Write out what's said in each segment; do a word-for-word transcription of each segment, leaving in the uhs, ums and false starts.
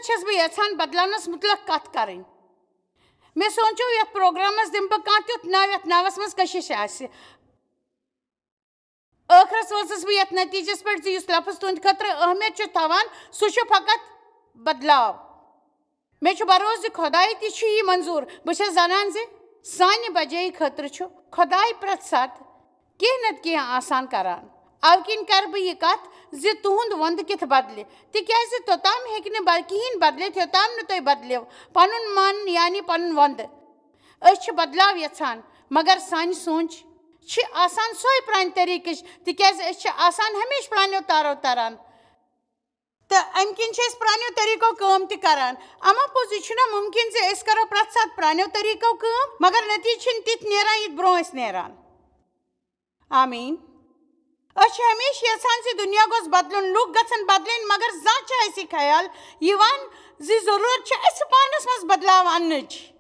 چھَس بہٕ یَژھان بدلاونَس مُتعلِق کَتھ کَرٕنۍ۔ مےٚ سوٗنٛچُو، یَتھ پروگرامَس دِمہٕ بہٕ کانٛہہ تیُتھ ناو، یَتھ ناوَس منٛز کٔشِش آسہِ۔ ٲخرَس وٲژٕس بہٕ یَتھ نٔتیٖجَس پٮ۪ٹھ زِ یُس لفظ تُہٕنٛدِ خٲطرٕ اہمیت چھُ تھاوان، سُہ چھُ فقط بدلاو۔ مےٚ چھُ بھروسہٕ زِ خۄدایہِ تہِ چھُ یہِ منظوٗر۔ بہٕ چھَس زانان زِ سانہِ بجٲیی خٲطرٕ چھُ خۄداے پرٛٮ۪تھ ساتہٕ کینٛہہ نتہٕ کینٛہہ آسان کران۔ اَوٕ کِنۍ کرٕ بہٕ یہِ کتھ زِ تُہُنٛد وۄندٕ کِتھ بدلہِ، تِکیازِ توٚتام ہیٚکہِ نہٕ بد-، کِہیٖنۍ بدلِتھ، یوٚتام نہٕ تُہۍ بدلِو پنُن من، یعنی پنُن وۄندٕ۔ أسۍ چھِ بدلاو یژھان، مگر سانہِ سونٛچ چھِ آسان سۄے پرٛانہِ طریٖقٕچ، تِکیازِ أسۍ چھِ آسان ہمیشہِ پرٛانیو تارو تران۔ تہٕ امہِ کِنۍ چھِ أسۍ پرٛانیو طریٖقو کٲم تہِ کران۔ اما پوٚز یہِ چھُنہ مُمکِن زِ أسۍ کرو پرٛٮ۪تھ ساتہٕ پرٛانیو طریٖقو کٲم، مگر نتیٖجہٕ چھِنہٕ تِتھۍ نیران، یِتھۍ برونٛہہ ٲسۍ نیران۔ آمیٖن۔ أسۍ چھِ ہمیشہِ یژھان زِ دُنیا گوٚژھ بدلُن، لُکھ گژھن بدلٕنۍ، مگر زانٛہہ چھِ اَسہِ یہِ خیال یِوان زِ ضروٗرت چھِ اَسہِ پانس منٛز بدلاو اننٕچ۔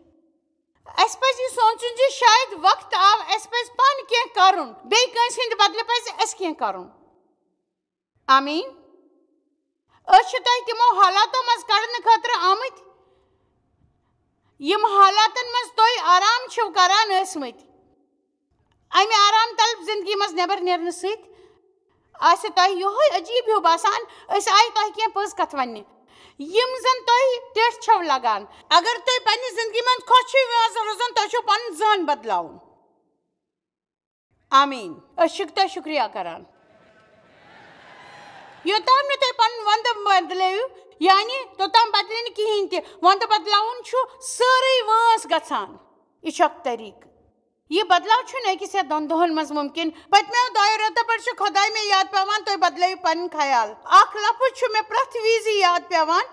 اَسہِ پزِ یہِ سونٛچُن زِ شاید وقت آو، اَسہِ پزِ پانہٕ کینٛہہ کرُن، بیٚیہِ کٲنٛسہِ ہٕنٛدِ بدلہٕ پزِ اَسہِ کینٛہہ کرُن۔ آمیٖن۔ أسۍ چھِ تۄہہِ تِمو حالاتو منٛز کڑنہٕ خٲطرٕ آمٕتۍ، یِم حالاتن منٛز تُہۍ آرام چھِو کران ٲسمٕتۍ۔ امہِ آرام طلب زندگی منٛز نٮ۪بر نیرنہٕ سۭتۍ آسہِ تۄہہِ یِہوٚے عجیٖب ہیوٗ باسان، أسۍ آیہِ تۄہہِ کینٛہہ پٔز کتھ وننہِ، یِم زن تۄہہِ ٹٮ۪ٹھ چھَو لگان۔ اگر تُہۍ پننہِ زندگی منٛز خۄش چھِو یِوان روزُن، تۄہہِ چھُو پنُن ذہن بدلاوُن۔ آمیٖن۔ أسۍ چھِ تۄہہِ شُکریہ کران۔ یوٚتام نہٕ تُہۍ پنُن وۄندٕ بدلٲیِو، یعنی توٚتام بدلہِ نہٕ کِہیٖنۍ تہِ۔ وۄندٕ بدلاوُن چھُ سٲرٕے وٲنٛس گژھان۔ یہِ چھُ اکھ طریٖقہٕ۔ یہِ بدلاو چھُنہٕ أکِس یا دۄن دۄہن منٛز مُمکِن۔ پٔتمیو دۄیو رٮ۪تو پٮ۪ٹھ چھُ خۄداے مےٚ یاد پٮ۪وان، تُہۍ بدلٲیِو پنٕنۍ خیال۔ اکھ لفظ چھُ مےٚ پرٛٮ۪تھ وِزِ یاد پٮ۪وان،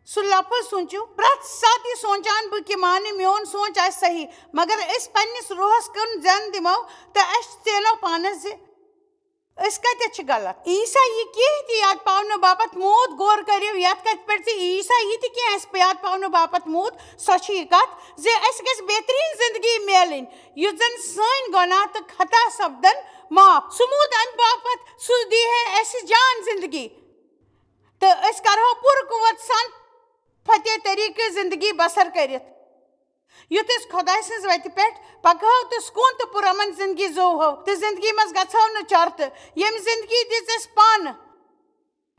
سُہ لفظ سوٗنٛچِو، پرٛٮ۪تھ ساتہٕ یہِ سونٛچان بہٕ کہِ مانہِ میون سونٛچ آسہِ صحیح، مگر أسۍ پننِس روحس کُن زٮ۪ن دِمو تہٕ اَسہِ ژینو پانس زِ أسۍ کتٮ۪تھ چھِ غلط۔ عیسیٰ یہِ کینٛہہ تہِ یاد پاونہٕ باپتھ موٗد، غور کٔرِو یتھ کتھِ پٮ۪ٹھ زِ عیسیٰ یہِ تہِ کینٛہہ اَسہِ یاد پاونہٕ باپتھ موٗد، سۄ چھِ یہِ کتھ زِ اَسہِ گژھِ بہتریٖن زندگی میلٕنۍ، یُتھ زن سٲنۍ گۄناہ تہٕ خطا سپدن معاف۔ سُہ موٗد امہِ باپتھ، سُہ دی ہے اَسہِ جان زندگی۔ تہٕ أسۍ کرہو پوٗرٕ قوت سان فتح طریقہٕ زندگی بسر کٔرِتھ۔ یُتھ أسۍ خۄداے سٕنٛز وتہِ پٮ۪ٹھ پکہو تہٕ سکوٗن تہٕ پُرامن زندگی زوہو تہٕ زندگی منٛز گژھو نہٕ چرتہٕ، ییٚمہِ زندگی دِژ اَسہِ پانہٕ۔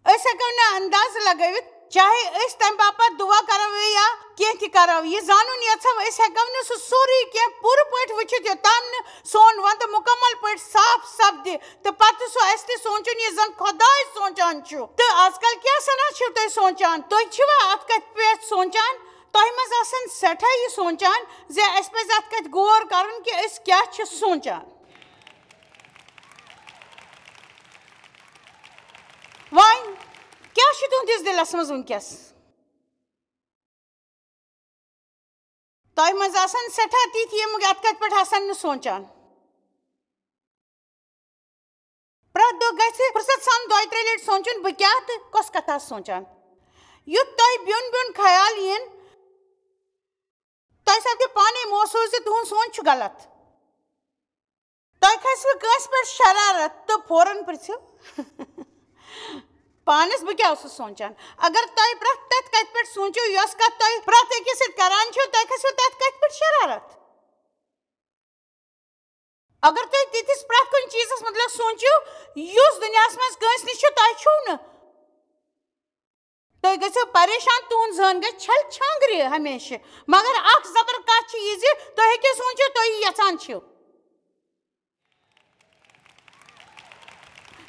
أسۍ ہٮ۪کو نہٕ اندازٕ لگٲوِتھ، چاہے أسۍ تمہِ باپتھ دُعا کرو یا کینٛہہ تہِ کرو۔ یہِ زانُن یژھو، أسۍ ہٮ۪کو نہٕ سُہ سورُے کینٛہہ پوٗرٕ پٲٹھۍ وٕچھِتھ، یوٚتام نہٕ سون وندٕ مُکمل پٲٹھۍ صاف سپدِ تہٕ پتہٕ سُہ اَسہِ تہِ سونٛچُن، یہِ زن خۄداے سونٛچان چھُ۔ تہٕ آز کل کیٛاہ سنا چھِو تُہۍ سونٛچان؟ تُہۍ چھِوا اتھ کتھِ پٮ۪ٹھ سونٛچان؟ تۄہہِ منٛز آسن سٮ۪ٹھاہ یہِ سونٛچان زِ اَسہِ پزِ اتھ کتھِ غور کرُن کہِ أسۍ کیٛاہ چھِ سونٛچان۔ وۄنۍ کیٛاہ چھُ تُہنٛدِس دِلس منٛز وٕنکیٚس؟ تۄہہِ منٛز آسن سٮ۪ٹھاہ تِتھۍ، یِم یتھ کتھِ پٮ۪ٹھ آسن نہٕ سونٛچان۔ پرٛٮ۪تھ دۄہ گژھِ فرصت سان دۄیہِ ترٛیٚیہِ لٹہِ سونٛچُن، بہٕ کیٛاہ تہٕ کۄس کتھ آسہٕ سونٛچان۔ یُتھ تۄہہِ بیوٚن بیوٚن خیال یِن، تۄہہِ سپدِ پانے محسوٗس زِ تُہُنٛد سونٛچ چھُ غلط۔ تۄہہِ کھسِوٕ کٲنٛسہِ پٮ۪ٹھ شرارت تہٕ فوراً پرٛژھِو پانس، بہٕ کیٛاہ اوسُس سونٛچان؟ اگر تۄہہِ پرٛٮ۪تھ تتھ کتھِ پٮ۪ٹھ سونٛچِو، یۄس کتھ تۄہہِ پرٛٮ۪تھ أکِس سۭتۍ کران چھِو، تۄہہِ کھسِوٕ تتھ کتھِ پٮ۪ٹھ شرارت۔ اگر تُہۍ تِتھِس پرٛٮ۪تھ کُنہِ چیٖزس مُتعلق سونٛچِو، یُس دُنیاہس منٛز کٲنٛسہِ نِش چھُ، تۄہہِ چھُو نہٕ، تُہۍ گٔژھِو پریشان، تُہُنٛد ذہن گژھِ چھل چھانٛگرِ ہمیشہِ۔ مگر اکھ زبر کتھ چھِ یہِ زِ تُہۍ ہیٚکِو سونٛچِتھ، تُہۍ یہِ یژھان چھِو۔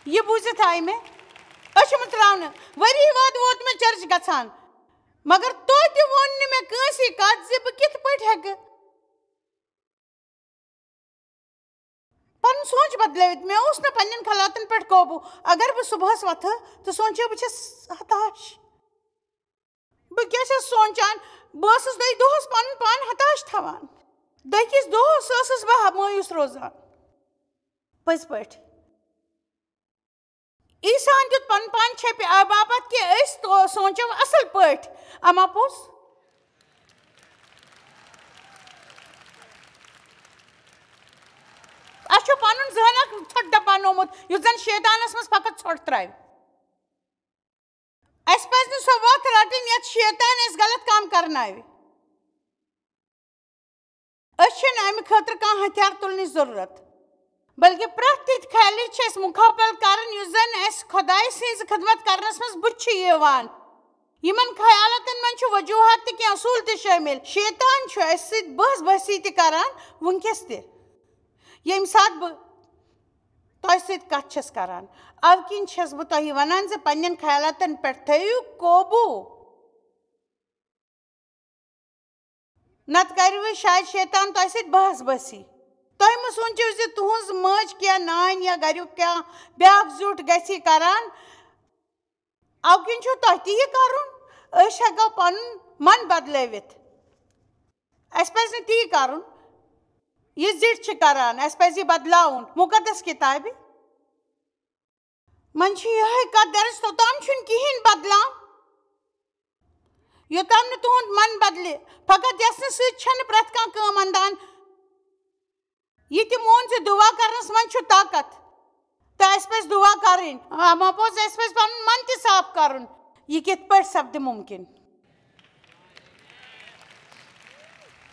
یہِ بوٗزِتھ آیہِ مےٚ أچھ مٕژراونہٕ۔ ؤری واد ووت مےٚ چرچ گژھان، مگر توتہِ ووٚن نہٕ مےٚ کٲنٛسہِ کتھ زِ بہٕ کِتھ پٲٹھۍ ہیٚکہٕ پنُن سونٛچ بدلٲوِتھ۔ مےٚ اوس نہٕ پننٮ۪ن خیالاتن پٮ۪ٹھ قوبوٗ۔ اگر بہٕ صبحس وۄتھٕ تہٕ سونٛچہٕ بہٕ چھَس ہتاش، بہٕ کیٛاہ چھَس سونٛچان؟ بہٕ ٲسٕس دۄہے دۄہس پنُن پان ہتاش تھاوان۔ دۄیہِ کِس دۄہس ٲسٕس بہٕ مایوس روزان۔ پٔزۍ پٲٹھۍ۔ عیسیٰ ہن دیُت پنُن پان چھپہِ اَمہِ باپتھ کہِ أسۍ تو-، سونٛچو اصل پٲٹھۍ۔ اما پوٚز؟ اَسہِ چھُ پنُن ذہن اکھ ژھۄٹھ ڈبہٕ بنومُت، یُس زن شیطانس منٛز فقط ژھۄٹھ ترٛاوِ۔ اَسہِ پَزِ نہٕ سۄ وَتھ رَٹٕنۍ، یَتھ شیطان اَسہِ غلط کٲم کَرناوِ۔ أسۍ چھِنہٕ اَمہِ خٲطرٕ کانٛہہ ہتھیار تُلنٕچ ضروٗرت، بلکہِ پرٛٮ۪تھ تِتھۍ خیالٕچ چھِ اَسہِ مُقابلہٕ کَرٕنۍ، یُس زَن اَسہِ خۄداے سٕنٛزِ خدمت کرنَس منٛز بُتھِ چھِ یِوان۔ یِمَن خیالاتَن منٛز چھُ وجوٗہات تہِ کینٛہہ اصوٗل تہِ شٲمِل۔ شیطان چھُ اَسہِ سۭتۍ بحث بٲسی تہِ کران وٕنکیٚس تہِ، ییٚمہِ ساتہٕ بہٕ تۄہہِ سۭتۍ کَتھ چھَس کران۔ اَوٕ کِنۍ چھَس بہٕ تۄہہِ وَنان زِ پنٛنٮ۪ن خیالاتَن پٮ۪ٹھ تھٲیِو قوبوٗ۔ نتہٕ کرِ وۄنۍ شاید شیطان تۄہہِ سۭتۍ بحث بٲسی۔ تُہۍ مہٕ سوٗنٛچِو زِ تُہٕنٛز مٲج کینٛہہ نانۍ یا گریُک کینٛہہ بیٛاکھ زیُٹھ گژھِ کران۔ اَوٕ کِنۍ چھُو تۄہہِ تہِ یہِ کرُن۔ أسۍ ہٮ۪کو پنُن من بدلٲوِتھ۔ اَسہِ پزِ نہٕ تی کرُن، یہِ زِٹھۍ چھِ کران۔ اَسہِ پزِ یہِ بدلاوُن۔ مُقدس کِتابہِ منٛز چھِ یِہوٚے کتھ درٕج، توٚتام چھُنہٕ کِہیٖنۍ بدلان، یوٚتام نہٕ تُہُنٛد من بدلہِ۔ فقط یژھنہٕ سۭتۍ چھَنہٕ پرٛٮ۪تھ کانٛہہ کٲم اندان۔ یہِ تہِ مون زِ دُعا کرنس منٛز چھُ طاقت، تہٕ اَسہِ پزِ دُعا کرٕنۍ۔ اما پوٚز، اَسہِ پزِ پنُن من تہِ صاف کرُن۔ یہِ کِتھ پٲٹھۍ سپدِ مُمکِن؟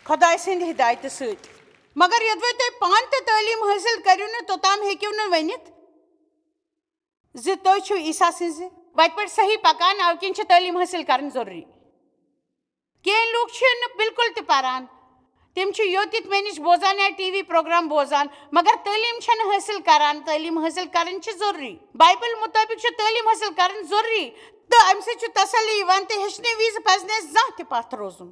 خۄداے سٕنٛدِ ہدایتہٕ سۭتۍ۔ مگر یوٚدوَے تُہۍ پانہٕ تہِ تعلیٖم حٲصِل کٔرِو نہٕ، توٚتام ہیٚکِو نہٕ ؤنِتھ زِ تُہۍ چھِو عیسیٰ سٕنٛزِ وتہِ پٮ۪ٹھ صحیح پکان، اَوٕ کِنۍ چھِ تعلیٖم حٲصِل کرٕنۍ ضروٗری۔ کینٛہہ لوٗکھ چھِنہٕ بالکل تہِ پران، تِم چھِ یوت یِتھ مےٚ نِش بوزان یا ٹی وی پروگرام بوزان، مگر تعلیٖم چھَنہٕ حٲصِل کران۔ تعلیٖم حٲصِل کرٕنۍ چھِ ضروٗری، بایبل مُطٲبِق چھِ تعلیٖم حٲصِل کرٕنۍ ضروٗری، تہٕ اَمہِ سۭتۍ چھُ تسلی یِوان، تہٕ ہیٚچھنہٕ وِزِ پزِ نہٕ اَسہِ زانٛہہ تہِ پتھ روزُن۔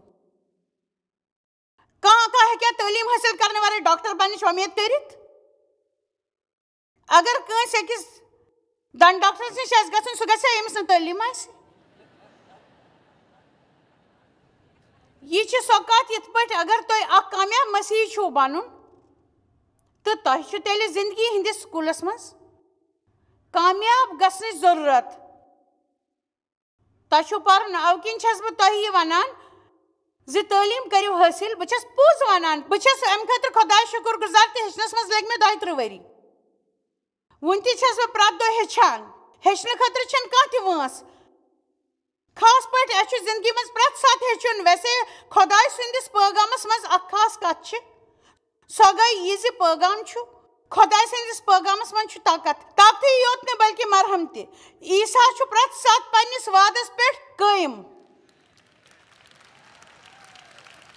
کانٛہہ کانٛہہ ہیٚکیٛاہ تعلیٖم حٲصِل کرنہٕ ورٲے ڈاکٹر بننٕچ وۄمید کٔرِتھ؟ اگر کٲنٛسہِ أکِس دَنٛد ڈاکٹرس نِش آسہِ گژھُن، سُہ گژھِ أمِس نہٕ تعلیٖم آسہِ؟ یہِ چھِ سۄ کتھ، یِتھ پٲٹھۍ اگر تُہۍ اکھ کامیاب مسیحی چھِو بنُن، تہٕ تۄہہِ چھُ تیٚلہِ زندگی ہٕنٛدِس سکوٗلس منٛز کامیاب گژھنٕچ ضروٗرت۔ تۄہہِ چھُو پَرُن، اَوٕ کِنۍ چھَس بہٕ تۄہہِ یہِ وَنان زِ تعلیٖم کٔرِو حٲصِل۔ بہٕ چھَس پوٚز وَنان، بہٕ چھَس اَمہِ خٲطرٕ خۄدایَس شُکُر گُزار تہِ۔ ہیٚچھنَس منٛز لٔگۍ مےٚ دۄیہِ تٕرٛہ ؤری۔ وٕنہِ تہِ چھَس بہٕ پرٛٮ۪تھ دۄہ ہیٚچھان۔ ہیٚچھنہٕ خٲطرٕ چھَنہٕ کانٛہہ تہِ وٲنٛس۔ خاص پٲٹھۍ اَسہِ چھُ زِندگی منٛز پرٛٮ۪تھ ساتہٕ ہیٚچھُن۔ ویسے خۄداے سٕنٛدِس پٲغامَس منٛز اَکھ خاص کَتھ چھِ، سۄ گٔے یہِ زِ پٲغام چھُ، خۄداے سٕنٛدِس پٲغامَس منٛز چھُ طاقت، طاقتٕے یوت نہٕ بلکہِ مرہم تہِ۔ عیسیٰ چھُ پرٛٮ۪تھ ساتہٕ پنٛنِس وعدَس پٮ۪ٹھ قٲیِم۔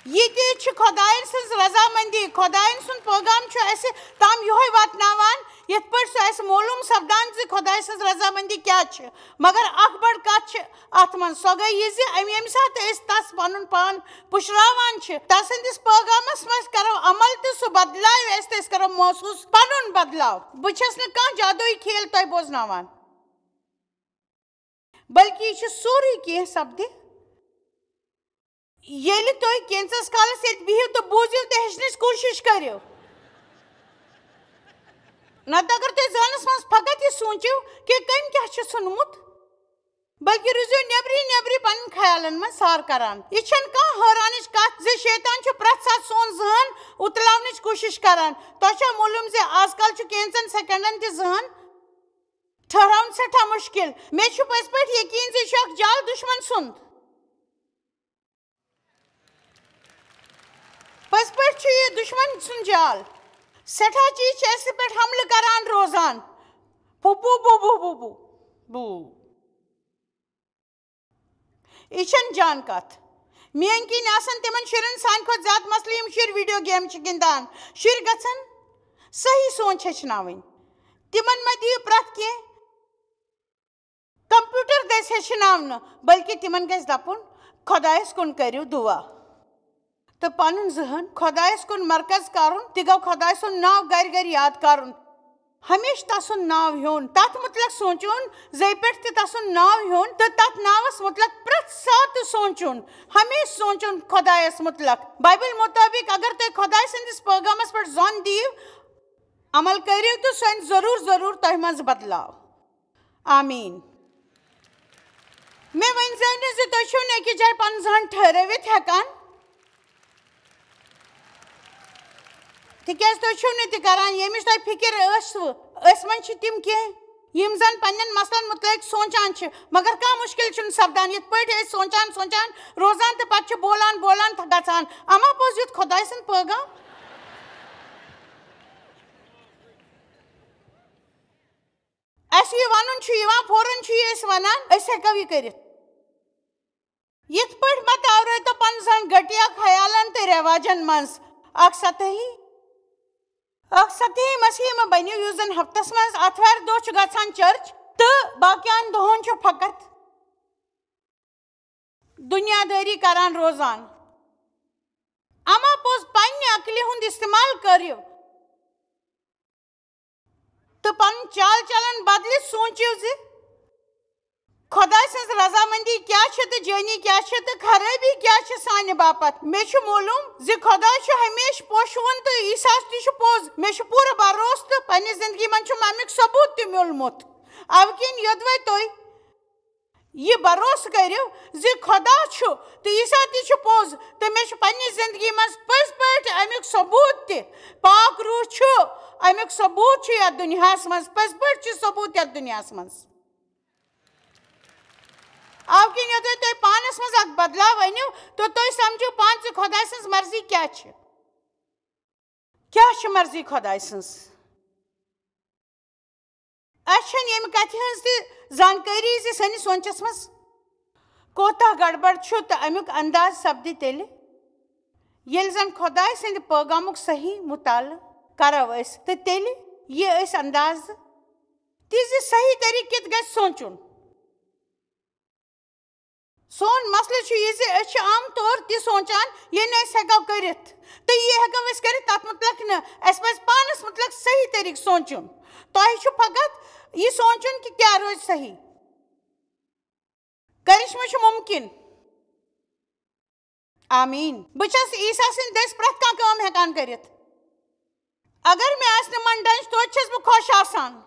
یہِ تہِ چھِ خۄدایَن سٕنٛز رضامندی۔ خۄدایَن سُنٛد پٲغام چھُ اَسہِ تام یِہوٚے واتناوان، یِتھ پٲٹھۍ سُہ اَسہِ معلوٗم سپدان زِ خۄدایہِ سٕنٛز رضامندی کیٛاہ چھِ۔ مگر اَکھ بٔڑ کَتھ چھِ اَتھ منٛز، سۄ گٔے یہِ زِ اَمہِ، ییٚمہِ ساتہٕ أسۍ تَس پَنُن پان پُشراوان چھِ، تَسٕنٛدِس پٲغامَس منٛز کَرو عمل تہٕ سُہ بدلاوِ اَسہِ، تہٕ أسۍ کَرو محسوٗس پَنُن بدلاو۔ بہٕ چھَس نہٕ کانٛہہ جادویی کھیل تۄہہِ بوزناوان، بلکہِ یہِ چھُ سورُے کینٛہہ سپدِ، ییٚلہِ تُہۍ کینٛژَس کالَس ییٚتہِ بِہِو تہٕ بوٗزِو تہٕ ہیٚچھنٕچ کوٗشِش کٔرِو۔ نَتہٕ اگر تُہۍ ذہنَس منٛز فقط یہِ سوٗنٛچِو کہِ کٔمۍ کیٛاہ چھُ ژھُنمُت، بلکہِ روٗزِو نیبرٕے نیبرٕے پنٕنۍ خیالن منٛز سار کران۔ یہِ چھَنہٕ کانٛہہ حٲرانٕچ کتھ زِ شیطان چھُ پرٛٮ۪تھ ساتہٕ سون ذہن اُتلاونٕچ کوٗشش کران۔ تۄہہِ چھا معلوم زِ آز کل چھُ کینٛژن سیکنڈن تہِ ذہن ٹھہراوُن سٮ۪ٹھاہ مُشکِل؟ مےٚ چھُ پٔزۍ پٲٹھۍ یقیٖن زِ یہِ چھُ اکھ جال دُشمن سُنٛد۔ پٔزۍ پٲٹھۍ چھُ یہِ دُشمن سُنٛد جال۔ سٮ۪ٹھاہ چیٖز چھِ اَسہِ پٮ۪ٹھ حملہٕ کران روزان۔ بوٗ، بوٗ، بوٗ، بوٗ، بوٗ، بوٗ، بوٗ۔ یہِ چھَنہٕ جان کتھ۔ میٛٲنۍ کِنۍ آسن تِمن شُرٮ۪ن سانہِ کھۄتہٕ زیادٕ مسلہٕ، یِم شُرۍ ویڈیو گیم چھِ گِنٛدان۔ شُرۍ گژھن صحیح سونچ ہیٚچھناوٕنۍ۔ تِمن مہ دِیِو پرٛٮ۪تھ کینٛہہ کمپیوٹر دٔسۍ ہیٚچھناونہٕ، بلکہِ تِمن گژھِ دپُن، خۄدایس کُن کٔرِو دُعا۔ تہٕ پنُن ذہن خۄدایس کُن مرکز کرُن، تہِ گوٚو خۄداے سُنٛد ناو گرِ گرِ یاد کرُن۔ ہمیشہٕ تسُنٛد ناو ہیوٚن، تتھ مُتعلق سونٛچُن، زے پٮ۪ٹھ تہِ تسُنٛد ناو ہیوٚن تہٕ تتھ ناوس مُتعلق پرٛٮ۪تھ ساتہٕ سونٛچُن، ہمیشہٕ سونٛچُن خۄدایس مُتعلق۔ بایبل مُطٲبق اگر تُہۍ خۄداے سٕنٛدِس پٲغامس پٮ۪ٹھ زۄن دِیِو، عمل کٔرِو تہٕ سُہ انہِ ضروٗر ضروٗر تۄہہِ منٛز بدلاو۔ آمیٖن۔ مےٚ ؤنۍ زیو نہٕ زِ تُہۍ چھِو نہٕ أکِس جایہِ پنُن ذہن ٹھٔہرٲوِتھ ہٮ۪کان، تِکیازِ تُہۍ چھِو نہٕ تہِ کران، ییٚمِچ تۄہہِ فِکِر ٲسوٕ۔ أسۍ منٛز چھِ تِم کینٛہہ، یِم زَن پننٮ۪ن مسلن مُتعلق سونٛچان چھِ، مگر کانٛہہ مُشکِل چھُنہٕ سپدان، یِتھ پٲٹھۍ أسۍ سونٛچان سونٛچان روزان تہٕ پتہٕ چھِ بولان بولان تہٕ گژھان۔ اما پوٚز یُتھ خۄداے سُنٛد پٲغام؟ اَسہِ یہِ وَنُن چھُ یِوان، فوراً چھُ یہِ أسۍ وَنان، أسۍ ہٮ۪کو یہِ کٔرِتھ۔ یِتھ پٲٹھۍ مہ تاورٲوتو پنُن ذہن گٹیا خیالن تہٕ رٮ۪واجن منٛز۔ اکھ سطحی، اکھ سطحی مسیحی مہ بٔنِو، یُس زن ہفتس منٛز آتھوارِ دۄہ چھُ گژھان چرچ تہٕ باقین دۄہن چھُ فقط دُنیا دٲری کران روزان۔ اما پوٚز پننہِ عقلہِ ہُنٛد استعمال کٔرِو۔ تہٕ پنُن چال چلن بدلِتھ سوٗنٛچِو زِ خۄداے سٕنٛز رضامندی کیٛاہ چھِ تہٕ جٲنی کیٛاہ چھِ تہٕ خرٲبی کیٛاہ چھِ سانہِ باپتھ۔ مےٚ چھُ معلوٗم زِ خۄداے چھُ ہمیشہٕ پوشوُن تہٕ عیسیٰ ہَس تہِ چھُ پوٚز۔ مےٚ چھُ پوٗرٕ بھروسہٕ تہٕ پننہِ زندگی منٛز چھُم امیُک ثبوت تہِ میوٗلمُت۔ اَوٕ کِنۍ یوٚدوَے تُہۍ یہِ بھروسہٕ کٔرِو زِ خۄدا چھُ تہٕ عیسیٰ تہِ چھُ پوٚز، تہٕ مےٚ چھُ پننہِ زندگی منٛز پٔزۍ پٲٹھۍ امیُک ثبوت تہِ۔ پاک روح چھُ امیُک ثبوت چھُ یتھ دُنیاہس منٛز، پٔزۍ پٲٹھۍ چھُ ثبوت یتھ دُنیاہس منٛز۔ اَوٕ کِنۍ یوٚدوَے تُہۍ پانس منٛز اکھ بدلاو أنِو تہٕ تُہۍ سمجھِو پانہٕ زِ خۄداے سٕنٛز مرضی کیٛاہ چھِ۔ کیٛاہ چھِ مرضی خۄداے سٕنٛز؟ اَسہِ چھَنہٕ ییٚمہِ کَتھِ ہٕنٛز تہِ زانکٲری زِ سٲنِس سونٛچَس منٛز کوتاہ گڑبڑ چھُ تہٕ اَمیُک انداز سپدِ تیٚلہِ، ییٚلہِ زَن خۄداے سٕنٛدِ پٲغامُک صحیح مُطالعہٕ کرو أسۍ تہٕ تیٚلہِ یہِ أسۍ اندازٕ تہِ زِ صحیح طریٖقہٕ کِتھ گژھِ سونٛچُن۔ سون مسلہٕ چھُ یہِ زِ أسۍ چھِ عام طور تہِ سونٛچان، یہِ نہٕ أسۍ ہٮ۪کو کٔرِتھ، تہٕ یہِ ہٮ۪کو أسۍ کٔرِتھ تَتھ مُتعلق نہٕ۔ اَسہِ پَزِ پانَس مُتعلق صحیح طریٖقہٕ سونٛچُن۔ تۄہہِ چھُ فقط یہِ سونٛچُن کہِ کیٛاہ روزِ صحیح۔ کرشمہٕ چھُ مُمکِن۔ آمیٖن۔ بہٕ چھَس عیسیٰ سٕنٛدِ دٔسۍ پرٛٮ۪تھ کانٛہہ کٲم ہٮ۪کان کٔرِتھ۔ اگر مےٚ آسہِ نہٕ منٛڈنٕچ، توتہِ چھَس بہٕ خۄش آسان۔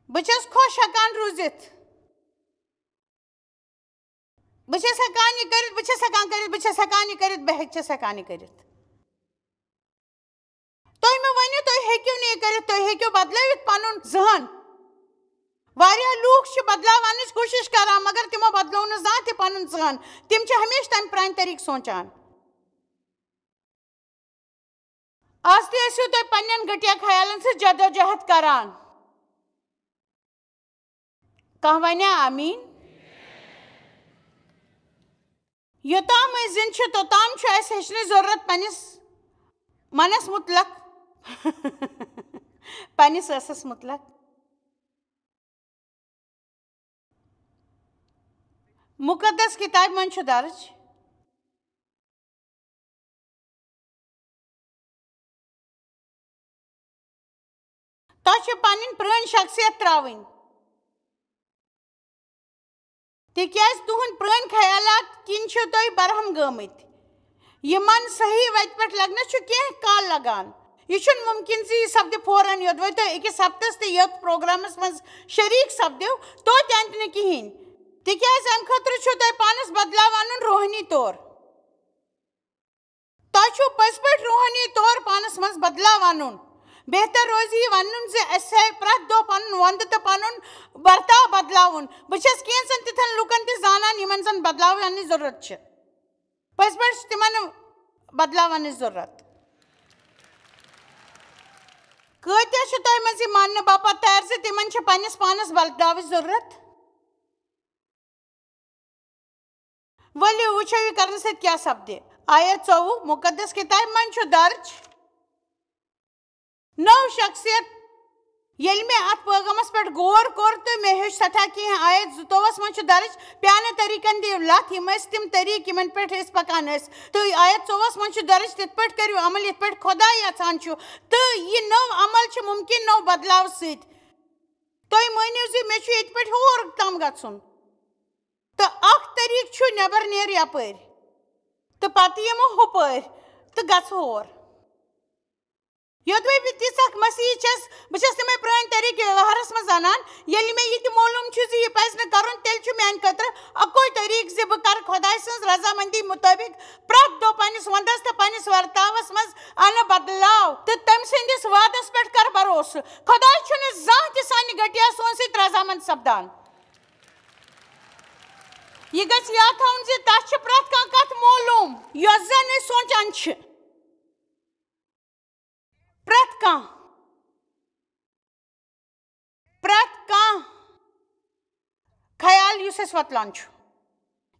بہٕ چھَس خۄش ہٮ۪کان روٗزِتھ۔ بہٕ چھَس ہٮ۪کان یہِ کٔرِتھ، بہٕ چھَس ہٮ۪کان کٔرِتھ، بہٕ چھَس ہٮ۪کان یہِ کٔرِتھ، بہٕ ہیٚکہِ، چھَس ہٮ۪کان یہِ کٔرِتھ۔ تُہۍ مہٕ ؤنِو، تُہۍ ہیٚکِو نہٕ یہِ کٔرِتھ، تُہۍ ہیٚکِو بدلٲوِتھ پَنُن ذہن۔ واریاہ لوٗکھ چھِ بدلاونٕچ کوٗشِش کران، مگر تِمو بدلوو نہٕ زانٛہہ تہِ پَنُن ذہن۔ تِم چھِ ہمیشہِ تَمہِ پرٛانہِ طریٖقہٕ سونٛچان۔ آز تہِ ٲسِو تُہۍ پننٮ۪ن گٔٹیا خیالن سۭتۍ جدوجہد کران۔ کانٛہہ ونیا آمیٖن؟ یوٚتام أسۍ زِندٕ چھِ، توٚتام چھُ اَسہِ ہیٚچھنٕچ ضروٗرت پننِس منس مُتلق، پننِس ٲسس مُتلق۔ مُقدس کِتابہِ منٛز چھُ درٕج، تۄہہِ چھِ پنٕنۍ پرٛٲنۍ شخصیت ترٛاوٕنۍ، تِکیٛازِ تُہنٛدۍ پرٛٲنۍ خیالات کِنۍ چھِو تُہۍ برہم گٲمٕتۍ۔ یِمن صحیح وتہِ پٮ۪ٹھ لگنس چھُ کینٛہہ کال لگان۔ یہِ چھُنہٕ مُمکِن زِ یہِ سپدِ فوراً، یوٚدوَے تُہۍ أکِس ہفتس تہٕ یتھ پروگرامس منٛز شریک سپدِو، توتہِ اندِ نہٕ کِہیٖنۍ، تِکیٛازِ امہِ خٲطرٕ چھُو تۄہہِ پانس بدلاو انُن روحٲنی طور۔ تۄہہِ چھُو پٔزۍ پٲٹھۍ روحٲنی طور پانس منٛز بدلاو انُن۔ بہتر روزِ یہِ ونُن زِ اسہِ آیہِ پرٛٮ۪تھ دۄہ پنُن وندٕ تہٕ پنُن برتاو بدلاوُن۔ بہٕ چھَس کینٛژن تِتھن لوٗکن تہِ زانان، یِمن زن بدلاو اننٕچ ضروٗرت چھِ۔ پٔزۍ پٲٹھۍ چھِ تِمن بدلاو اننٕچ ضروٗرت۔ کۭتیاہ چھِ تۄہہِ منٛز یہِ ماننہٕ باپتھ تیار زِ تِمن چھِ پننِس پانس بدلاوٕچ ضروٗرت؟ ؤلِو وٕچھو یہِ کرنہٕ سۭتۍ کیٛاہ سپدِ۔ آیت ژوٚوُہ، مُقدس کِتابہِ منٛز چھُ درج نٔو شخصیت۔ ییٚلہِ مےٚ اتھ پٲغامس پٮ۪ٹھ غور کوٚر تہٕ مےٚ ہیوٚچھ سٮ۪ٹھاہ کینٛہہ۔ آیت زٕتووُہس منٛز چھُ درج، پیانہٕ طریٖقن دِیِو لتھ، یِم ٲسۍ تِم طریٖقہٕ یِمن پٮ۪ٹھ أسۍ پکان ٲسۍ۔ تہٕ آیت ژوٚوُہس منٛز چھُ درج، تِتھ پٲٹھۍ کٔرِو عمل یِتھ پٲٹھۍ خۄداے یژھان چھُ۔ تہٕ یہِ نٔو عمل چھِ مُمکِن نٔو بدلاو سۭتۍ۔ تُہۍ مٲنِو زِ مےٚ چھُ ییٚتہِ پٮ۪ٹھ ہور تام گژھُن۔ تہٕ اکھ طریٖقہٕ چھُ نٮ۪بر نیر یپٲرۍ، تہٕ پتہٕ یِمہٕ ہُپٲرۍ تہٕ گژھٕ ہور۔ یوٚدوَے بہٕ تِژھ اکھ مسیحی چھَس، بہٕ چھَس تِمَے پرٛٲنۍ طریٖقہٕ ویوہارَس منٛز اَنان۔ ییٚلہِ مےٚ یہِ تہِ معلوٗم چھُ زِ یہِ پَزِ نہٕ کَرُن، تیٚلہِ چھُ میٛانہِ خٲطرٕ اَکُے طریٖقہٕ زِ بہٕ کَرٕ خۄداے سٕنٛز رضامندی مُطٲبِق پرٛٮ۪تھ دۄہ پنٛنِس وَنٛدَس تہٕ پنٛنِس ورتاوَس منٛز اَنہٕ بدلاو تہٕ تٔمۍ سٕنٛدِس وعدَس پٮ۪ٹھ کَرٕ بھروسہٕ۔ خۄداے چھُنہٕ زانٛہہ تہِ سانہِ گٹیا سون سۭتۍ رضامند سپدان۔ یہِ گژھِ یاد تھاوُن زِ تَس چھِ پرٛٮ۪تھ کانٛہہ کَتھ معلوٗم، یۄس زَن أسۍ سونٛچان چھِ۔ پرٛٮ۪تھ کانٛہہ، پرٛٮ۪تھ کانٛہہ خیال یُس اَسہِ وۄتلان چھُ،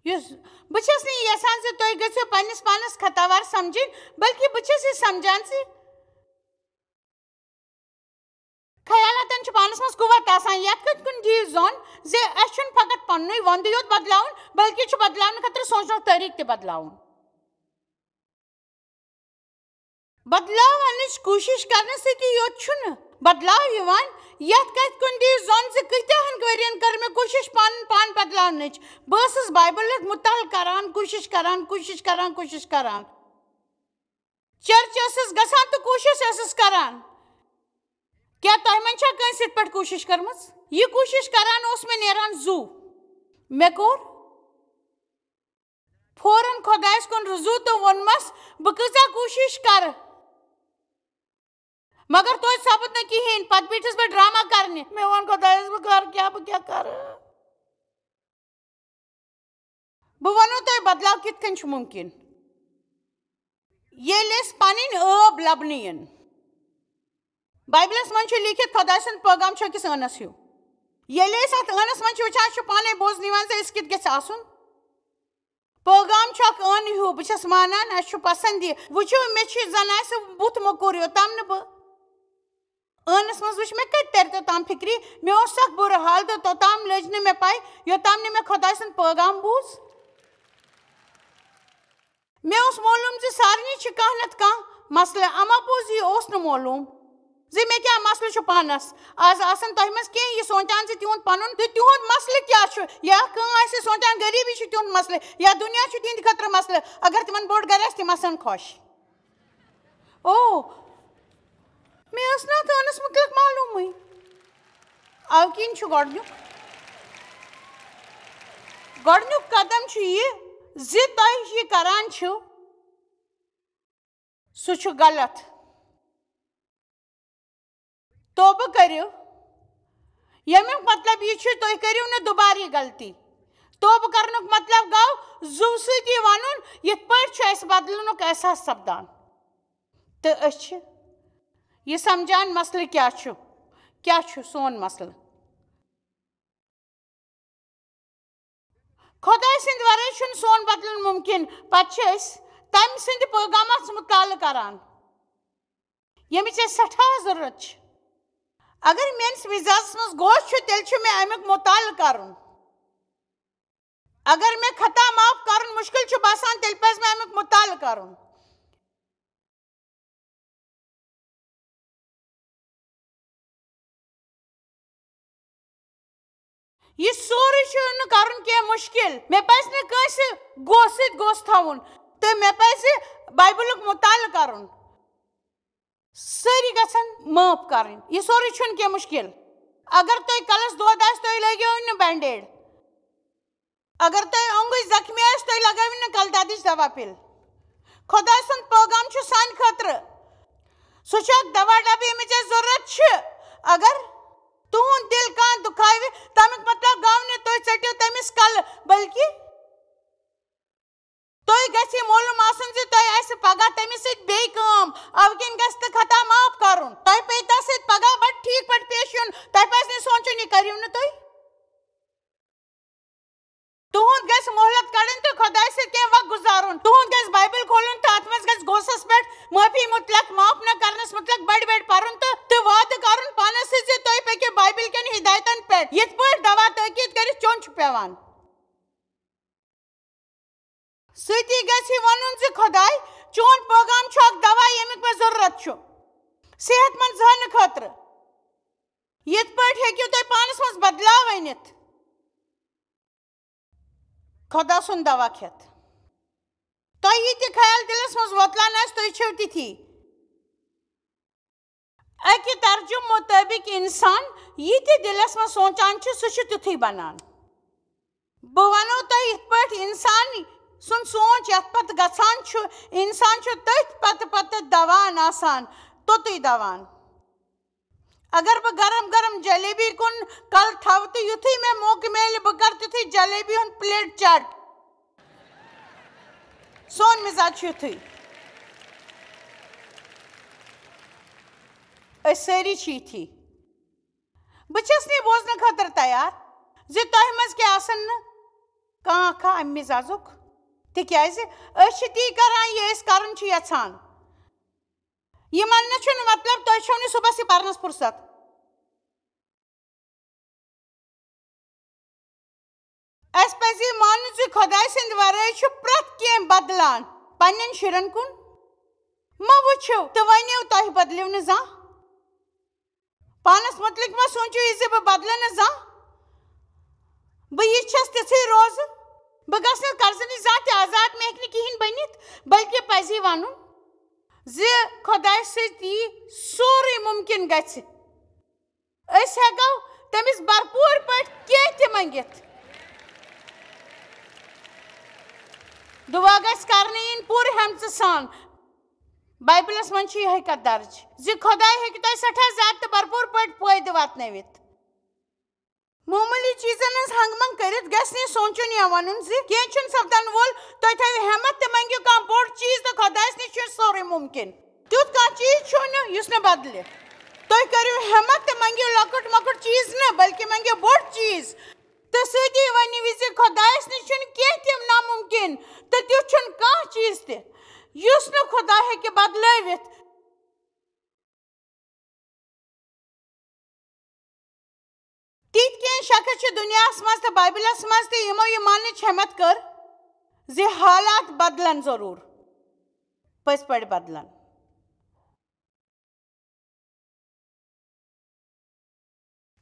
یُس، بہٕ چھَس نہٕ یہِ یَژھان زِ تُہۍ گٔژھِو پنٛنِس پانَس خطاوار سَمجھٕنۍ، بلکہِ بہٕ چھَس یہِ سَمجھان زِ خیالاتَن چھُ پانَس منٛز قوت آسان۔ یَتھ کَتھِ کُن دِیِو زوٚن زِ اَسہِ چھُنہٕ فقط پنٛنُے وۄندٕ یوت بدلاوُن، بلکہِ چھُ بدلاونہٕ خٲطرٕ سونٛچنُک طریٖقہٕ تہِ بدلاوُن۔ بدلاو اَنٕچ کوٗشِش کرنہٕ سۭتی یوت چھُنہٕ بدلاو یِوان۔ یَتھ کَتھِ کُن دِیِو زوٚن زِ کۭتیاہَن ؤرِین کٔر مےٚ کوٗشِش پَنُن پان بدلاونٕچ۔ بہٕ ٲسٕس بایبلُک مُطالعہٕ کران، کوٗشِش کران، کوٗشِش کران، کوٗشِش کران۔ چرچ ٲسٕس گژھان تہٕ کوٗشِش ٲسٕس کران۔ کیٛاہ تۄہہِ منٛز چھا کٲنٛسہِ یِتھ پٲٹھۍ کوٗشِش کٔرمٕژ؟ یہِ کوٗشِش کران اوس مےٚ نیران زُو۔ مےٚ کوٚر فوراً خۄدایَس کُن رُجوٗع تہٕ ووٚنمَس، "بہٕ کۭژاہ کوٗشِش کَرٕ، مگر توتہِ سَپُد نہٕ کِہیٖنۍ۔" پَتہٕ بیٖٹھٕس بہٕ ڈرٛاما کَرنہِ۔ مےٚ ووٚن خۄدایَس، "بہٕ کَرٕ کیٛاہ، بہٕ کیٛاہ کَرٕ؟" بہٕ وَنو تۄہہِ، بدلاو کِتھ کٔنۍ چھُ مُمکِن۔ ییٚلہِ أسۍ پَنٕنۍ ٲب لَبنہٕ یِن، بایبلَس منٛز چھُ لیٖکھِتھ، خۄداے سُنٛد پٲغام چھُ أکِس ٲنَس ہیوٗ۔ ییٚلہِ أسۍ اَتھ ٲنَس منٛز چھِ وٕچھان، اَسہِ چھُ پانَے بوزنہٕ یِوان زِ أسۍ کِتھ گژھِ آسُن۔ پٲغام چھُ اکھ ٲنہٕ ہیوٗ، بہٕ چھَس مانان، اَسہِ چھُ پسنٛد یہِ۔ وٕچھِو، مےٚ چھِ زَن آسہِ بُتھ موٚکُر، یوٚتام نہٕ بہٕ ٲنَس منٛز وٕچھ، مےٚ کَتہِ تَرِ توٚتام فِکرِ۔ مےٚ اوس سَکھ بُرٕ حال تہٕ توٚتام لٔج نہٕ مےٚ پَے، یوٚتام نہٕ مےٚ خۄداے سُنٛد پٲغام بوٗز۔ مےٚ اوس معلوٗم زِ سارنٕے چھِ کانٛہہ نَتہٕ کانٛہہ مسلہٕ، اما پوٚز یہِ اوس نہٕ معلوٗم زِ مےٚ کیٛاہ مسلہٕ چھُ پانَس۔ آز آسَن تۄہہِ منٛز کینٛہہ یہِ سونٛچان زِ تِہُنٛد پَنُن تہٕ تِہُنٛد مسلہٕ کیٛاہ چھُ، یا کانٛہہ آسہِ سونٛچان غریٖبی چھِ تِہُنٛد مسلہٕ، یا دُنیا چھُ تِہِنٛدِ خٲطرٕ مسلہٕ۔ اگر تِمَن بوٚڑ گَرٕ آسہِ، تِم آسَن خۄش۔ او، مےٚ ٲس نہٕ اَتھ ٲنَس مُتعلِق معلوٗمٕے۔ اَوٕ کِنۍ چھُ گۄڈٕنیُک، گۄڈٕنیُک قدم چھُ یہِ زِ تۄہہِ یہِ کَران چھِو، سُہ چھُ غلط۔ توبہٕ کٔرِو، ییٚمیُک مطلب یہِ چھُ، تُہۍ کٔرِو نہٕ دُبارٕ یہِ غلطی۔ توبہٕ کرنُک مطلب گوٚو زُو سۭتی وَنُن، یِتھ پٲٹھۍ چھُ اَسہِ بدلُنُک احساس سپدان۔ تہٕ أسۍ چھِ یہِ سمجھان، مسلہٕ کیٛاہ چھُ، کیٛاہ چھُ سون مسلہٕ۔ خۄداے سٕنٛدِ ورٲے چھُنہٕ سون بدلُن مُمکِن۔ پتہٕ چھِ أسۍ تَمہِ سٕنٛدِ پٲغامس مُطالعہٕ کران، ییٚمِچ اَسہِ سٮ۪ٹھاہ ضروٗرت چھِ۔ اگر میٲنِس مزازس منٛز گوش چھُ، تیٚلہِ چھُ مےٚ اَمیُک مُطالعہٕ کرُن۔ اگر مےٚ خطا معاف کرُن مُشکِل چھُ باسان، تیٚلہِ پَزِ مےٚ اَمیُک مُطالعہٕ کرُن۔ یہِ سورُے چھُ نہٕ کرُن کینٛہہ مُشکِل۔ مےٚ پَزِ نہٕ کٲنٛسہِ گوسہٕ سۭتۍ گوسہٕ تھاوُن، تہٕ مےٚ پَزِ بایبلُک مُطالعہٕ کرُن۔ سٲری گژھن معاف کرٕنۍ۔ یہِ سورُے چھُنہٕ کینٛہہ مُشکِل۔ اگر تۄہہِ کلس دود آسہِ، تُہۍ لٲگِو نہٕ بینڈیڈ۔ اگر تۄہہِ اوٚنٛگٕج زخمی آسہِ، تُہۍ لگٲوِو نہٕ کلہٕ دادِچ دوا پِل۔ خۄداے سُنٛد پٲغام چھُ سانہِ خٲطرٕ۔ سُہ چھُ اکھ دوا ڈبہٕ، ییٚمِچ اَسہِ ضروٗرت چھِ۔ اگر تُہُنٛد دِل کانٛہہ دُکھاوِ، تَمیُک مطلب گوٚو نہٕ تُہۍ ژٔٹِو تٔمِس کلہٕ، بلکہِ تۄہہِ گژھِ یہِ معلوم آسُن زِ تۄہہِ آسہِ پگاہ تٔمِس سۭتۍ بیٚیہِ کٲم۔ اَوٕ کِنۍ گژھِ نہٕ خطا معاف کرُن۔ تۄہہِ پیٚیہِ تَس سۭتۍ پگاہ پٮ۪ٹھ ٹھیٖک پٲٹھۍ پیش یُن۔ تۄہہِ پَزِ نہٕ سونٛچُن، یہِ کٔرِو نہٕ تُہۍ۔ تُہُنٛد گژھِ مۄہلت کڑٕنۍ تہٕ خۄدایہِ سۭتۍ کینٛہہ وق گُزارُن۔ تُہُنٛد گژھِ بایبل کھولُن تہٕ اَتھ منٛز گژھِ گوسَس پٮ۪ٹھ معٲفی مُتلق، معاف نہ کرنَس مُتلق بڑِ بڑِ پرُن تہٕ، تہٕ وعدٕ کرُن پانَس سۭتۍ زِ تُہۍ پٔکِو بایبل کٮ۪ن ہدایتن پٮ۪ٹھ، یِتھ پٲٹھۍ دوا تٲکید کٔرِتھ چیوٚن چھُ پٮ۪وان۔ سۭتی گژھِ یہِ وَنُن زِ خۄداے، چون پٲغام چھُ اکھ دوا، ییٚمیُک مےٚ ضروٗرت چھُ صحت مند ذہنہٕ خٲطرٕ۔ یِتھ پٲٹھۍ ہیٚکِو تُہۍ پانَس منٛز بدلاو أنِتھ خۄدا سُنٛد دوا کھٮ۪تھ۔ تۄہہِ یہِ تہِ خیال دِلَس منٛز وۄتلان آسہِ، تُہۍ چھِو تِتھی۔ اَکہِ ترجمہٕ مُطٲبِق اِنسان یہِ تہِ دِلَس منٛز سونٛچان چھُ، سُہ چھُ تیُتھُے بَنان۔ بہٕ وَنو تۄہہِ یِتھ پٲٹھۍ اِنسان سُنٛد سونٛچ یَتھ پَتہٕ گژھان چھُ، اِنسان چھُ تٔتھۍ پَتہٕ پَتہٕ دَوان آسان، توٚتُے دَوان۔ اگر بہٕ گرم گرم جلیبی کُن کَلہٕ تھاوٕ تہٕ یُتھُے مےٚ موقعہٕ میلہِ، بہٕ کَرٕ تیُتھُے جلیبی ہُنٛد plate چٹ۔ سون مِزاج چھُ یُتھُے۔ أسۍ سٲری چھِ یِتھی۔ بہٕ چھَس نہٕ یہِ بوزنہٕ خٲطرٕ تیار زِ تۄہہِ منٛز کیٛاہ آسَن نہٕ کانٛہہ اَکھا اَمہِ مِزازُک، تِکیٛازِ أسۍ چھِ تی کران، یہِ أسۍ کرُن چھِ یَژھان۔ یہِ ماننہٕ چھُنہٕ مطلب تۄہہِ چھَو نہٕ صُبحَس یہِ پَرنَس فرصت۔ اَسہِ پَزِ یہِ مانُن زِ خۄداے سٕنٛدِ وَرٲے چھُ پرٛٮ۪تھ کینٛہہ بدلان۔ پنٛنٮ۪ن شُرٮ۪ن کُن مہ وٕچھِو تہٕ ؤنِو، تۄہہِ بدلیو نہٕ زانٛہہ۔ پانَس مُتعلِق مہ سوٗنٛچِو یہِ زِ بہٕ بدلہٕ نہٕ زانٛہہ، بہٕ یہِ چھَس تِژھٕے روزٕ، بہٕ گژھٕ نہٕ قرضہٕ نِش زانٛہہ تہِ آزاد، مےٚ ہیٚکہِ نہٕ کِہیٖنۍ بٔنِتھ، بلکہِ پَزِ یہِ وَنُن زِ خۄداے سۭتۍ یی سورُے مُمکِن گژھِ۔ أسۍ ہٮ۪کو تٔمِس بھرپوٗر پٲٹھۍ کینٛہہ تہِ منٛگِتھ۔ دُعا گژھِ کرنہٕ یِنۍ پوٗرٕ ہٮ۪مژٕ سان۔ بایبلس منٛز چھِ یِہوٚے کتھ درج زِ خۄداے ہیٚکہِ تۄہہِ سٮ۪ٹھاہ زیادٕ تہٕ بھرپوٗر پٲٹھۍ فٲیدٕ واتنٲوِتھ۔ معموٗلی چیٖزن ہٕنٛز ہنٛگ منٛگ کٔرِتھ گژھِ نہٕ یہِ سونٛچُن یا ونُن زِ کینٛہہ چھُنہٕ سپدن وول، تُہۍ تھٲیِو ہٮ۪متھ تہٕ مٔنٛگِو کانٛہہ بوٚڑ چیٖز تہٕ خۄدایس نِش چھُ سورُے مُمکِن۔ تیُتھ کانٛہہ چیٖز چھُنہٕ یُس نہٕ بدلہِ۔ تُہۍ کٔرِو ہٮ۪متھ تہٕ مٔنٛگِو لۄکُٹ مۄکُٹ چیٖز نہٕ، بلکہِ مٔنٛگِو بوٚڑ چیٖز۔ تہٕ سۭتی ؤنِو یہِ زِ خۄدایس نِش چھُنہٕ کینٛہہ تہِ نامُمکِن، تہٕ تیُتھ چھُنہٕ کانٛہہ چیٖز تہِ یُس نہٕ خۄدا ہیٚکہِ بدلٲوِتھ۔ تِتھۍ کینٛہہ شخص چھِ دُنیاہَس منٛز تہٕ بایبلَس منٛز تہِ، یِمو یہِ ماننٕچ ہٮ۪مت کٔر زِ حالات بدلن ضروٗر، پٔزۍ پٲٹھۍ بدلن۔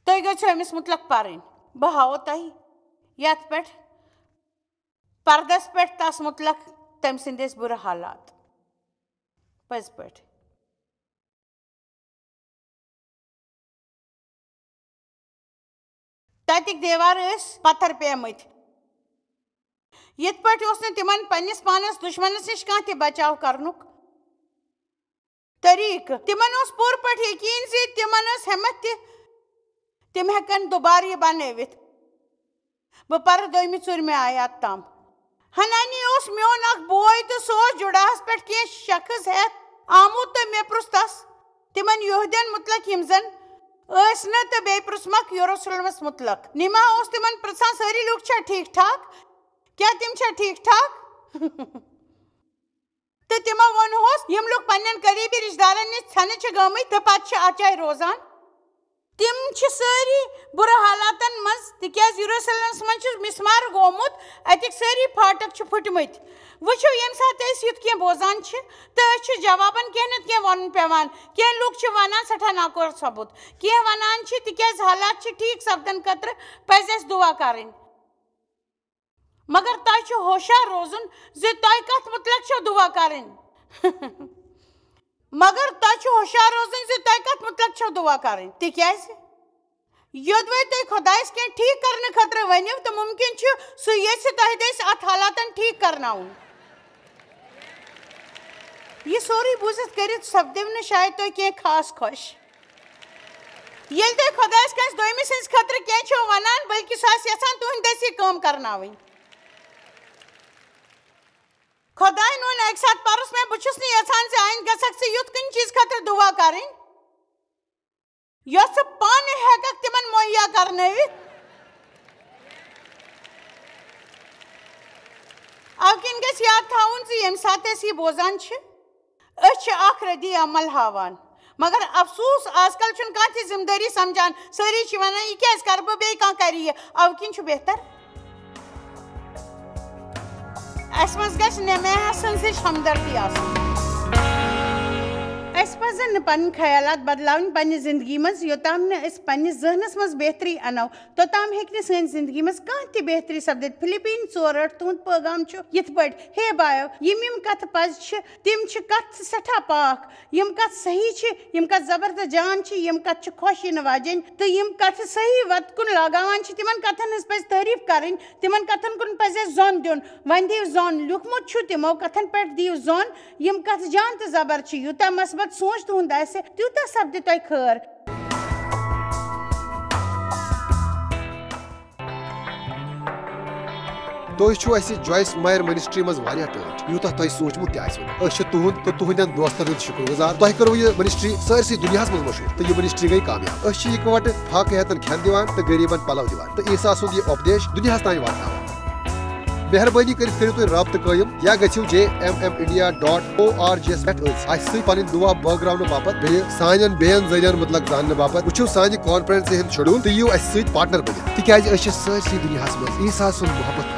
تُہۍ گٔژھِو أمِس مُتلق پَرٕنۍ۔ بہٕ ہاوو تۄہہِ یَتھ پٮ۪ٹھ پردس پٮ۪ٹھ تَس مُتلق تٔمۍ سٕنٛدۍ ٲسۍ بُرٕ حالات۔ پٔزۍ پٲٹھۍ۔ تَتِکۍ دیوار ٲسۍ پتھر پیمٕتۍ۔ یِتھ پٲٹھۍ اوس نہٕ تِمن پننِس پانس دُشمنس نِش کانٛہہ تہِ بچاو کرنُک طریٖقہٕ۔ تِمن اوس پوٗرٕ پٲٹھۍ یقیٖن زِ تِمن ٲس ہٮ۪متھ تہِ، تِم ہٮ۪کن دُبارٕ یہِ بنٲوِتھ۔ بہٕ پرٕ دوٚیمہِ ژوٗرمہِ آیات تام۔ حنانی اوس میون اکھ بوے تہٕ سُہ اوس جُڈاہس پٮ۪ٹھ کینٛہہ شخص ہٮ۪تھ آمُت تہٕ مےٚ پرُژھ تس تِمن یہودین مُتلق یِم زن ٲسۍ نہٕ، تہٕ بیٚیہِ پرُژھمکھ یروشلمس مُتلق۔ نیما اوس تِمن پرژھان، سٲری لوٗکھ چھا ٹھیٖک ٹھاک؟ کیٛاہ تِم چھا ٹھیٖک ٹھاک؟ تہٕ تِمو ووٚنہوس، یِم لوٗکھ پننٮ۪ن قریبی رشتہٕ دارن نِش ژھٮ۪نہٕ چھِ گٲمٕتۍ تہٕ پتہٕ چھِ اتھ جایہِ روزان۔ تِم چھِ سٲری بُرٕ حالاتن منٛز، تِکیازِ یروشلمس منٛز چھُ مسمار گوٚمُت، اتِکۍ سٲری پھاٹک چھِ پھُٹمٕتۍ۔ وٕچھِو، ییٚمہِ ساتہٕ أسۍ یُتھ کینٛہہ بوزان چھِ، تہٕ أسۍ چھِ جوابن کینٛہہ نتہٕ کینٛہہ ونُن پٮ۪وان۔ کینٛہہ لوٗکھ چھِ ونان سٮ۪ٹھاہ ناکور ثبوت، کینٛہہ ونان چھِ، تِکیازِ حالات چھِ ٹھیٖک سپدن خٲطرٕ پزِ اَسہِ دُعا کرٕنۍ۔ مگر تۄہہِ چھُ ہوشیار روزُن زِ تۄہہِ کتھ مُتلق چھو دُعا کرٕنۍ۔ مگر تۄہہِ چھُ ہوشیار روزُن زِ تۄہہِ کتھ مُتلق چھو دُعا کرٕنۍ، تِکیازِ یوٚدوَے تُہۍ خۄدایَس کینٛہہ ٹھیٖک کرنہٕ خٲطرٕ ؤنِو، تہٕ مُمکِن چھُ سُہ یژھِ تۄہہِ دٔسۍ اتھ حالاتن ٹھیٖک کرناوُن۔ یہِ سورُے بوٗزِتھ کٔرِتھ سپدِو نہٕ شاید تُہۍ کینٛہہ خاص خۄش۔ ییٚلہِ تُہۍ خۄدایَس کٲنٛسہِ دوٚیمہِ سٕنٛدِ خٲطرٕ کینٛہہ چھِو وَنان، بلکہِ سُہ آسہِ یَژھان تُہٕنٛدِ دٔسۍ یہِ کٲم کرناوٕنۍ۔ خۄدایَن ووٚن اَکہِ ساتہٕ پَرُس مےٚ، بہٕ چھُس نہٕ یَژھان زِ آیِندٕ گژھکھ ژٕ یُتھ کُنہِ چیٖزٕ خٲطرٕ دُعا کَرٕنۍ، یۄس ژٕ پانہٕ ہٮ۪کَکھ تِمَن مُہیا کرنٲوِتھ۔ اَوٕ کِنۍ گژھِ یاد تھاوُن زِ ییٚمہِ ساتہٕ أسۍ یہِ بوزان چھِ، أسۍ چھِ اکھ ردی عمل ہاوان۔ مگر افسوس، آز کل چھُنہٕ کانٛہہ تہِ ذمہٕ دٲری سمجھان۔ سٲری چھِ ونان، "یہِ کیٛازِ کرٕ بہٕ، بیٚیہِ کانٛہہ کرِ یہِ؟" اَوٕ کِنۍ چھُ بہتر اَسہِ منٛز گژھِ نماح سٕنٛز ہِش ہمدردی آسٕنۍ۔ اَسہِ پزِ پَزَن نہٕ پَنٕنۍ خیالات بدلاوٕنۍ پننہِ زندگی منٛز۔ یوٚتام نہٕ أسۍ پننِس ذہنَس منٛز بہتری اَنو، توٚتام ہیٚکہِ نہٕ سٲنۍ زندگی منٛز کانٛہہ تہِ بہتری سپدِتھ۔ فلپین ژور ٲٹھ، تُہُنٛد پیغام چھُ یِتھ پٲٹھۍ، ہے بایو، یِم یِم کَتھٕ پَزِ چھِ، تِم چھِ کَتھٕ سٮ۪ٹھاہ پاک۔ یِم کَتھٕ صحیح چھِ، یِم کَتھٕ زبردست جان چھِ، یِم کَتھٕ چھِ خۄش یِنہٕ واجٮ۪ن، تہٕ یِم کَتھٕ صحیح وَتہِ کُن لگاوان چھِ، تِمَن کَتھَن ہٕنٛز پَزِ تعریٖف کَرٕنۍ، تِمَن کَتھَن کُن پَزِ اَسہِ زوٚن دیُن۔ وۄنۍ دِیِو زوٚن، لیوٗکھمُت چھُ تِمو کَتھَن پٮ۪ٹھ، دِیِو زوٚن۔ یِم کَتھٕ جان تہٕ زبر چھِ، یوٗتاہ مثبت سونٛچ تُہُنٛد آسہِ، تیوٗتاہ سپدِ تۄہہِ خٲر۔ تُہۍ چھِو اَسہِ جویس مایر منسٹری منٛز واریاہ ٹٲٹھۍ، یوٗتاہ تۄہہِ سوٗنٛچمُت تہِ آسِوٕ نہٕ۔ أسۍ چھِ تُہُنٛد تہٕ تُہنٛدٮ۪ن دوستن ہُنٛد شُکر گُزار۔ تۄہہِ کٔروٕ یہِ منسٹری سٲرسٕے دُنیاہس منٛز مشہوٗر تہٕ یہِ منسٹری گٔے کامیاب۔ أسۍ چھِ یِکہٕ وٹہٕ فاقہٕ ہیتن کھٮ۪ن دِوان تہٕ غریٖبن پلو دِوان تہٕ عیسیٰ سُنٛد یہِ اُپدیش دُنیاہس تام واتناوان۔ مہربٲنی کٔرِتھ کٔرِو تُہۍ رابطہٕ قٲیِم یا گٔژھِو J M M India dot O R G یس پٮ۪ٹھ أسۍ اَسہِ سۭتۍ پنٕنۍ دُعا بٲگراونہٕ باپتھ، بیٚیہِ سانٮ۪ن بیٚین ذٔریعن مُتلق زاننہٕ باپتھ۔ وٕچھِو سانہِ کانفرنسہِ ہُنٛد شیڈول تہٕ یِیِو اَسہِ سۭتۍ پارٹنر بٔنِتھ، تِکیازِ أسۍ چھِ سٲرسٕے دُنیاہس منٛز عیسیٰ سُنٛد محبت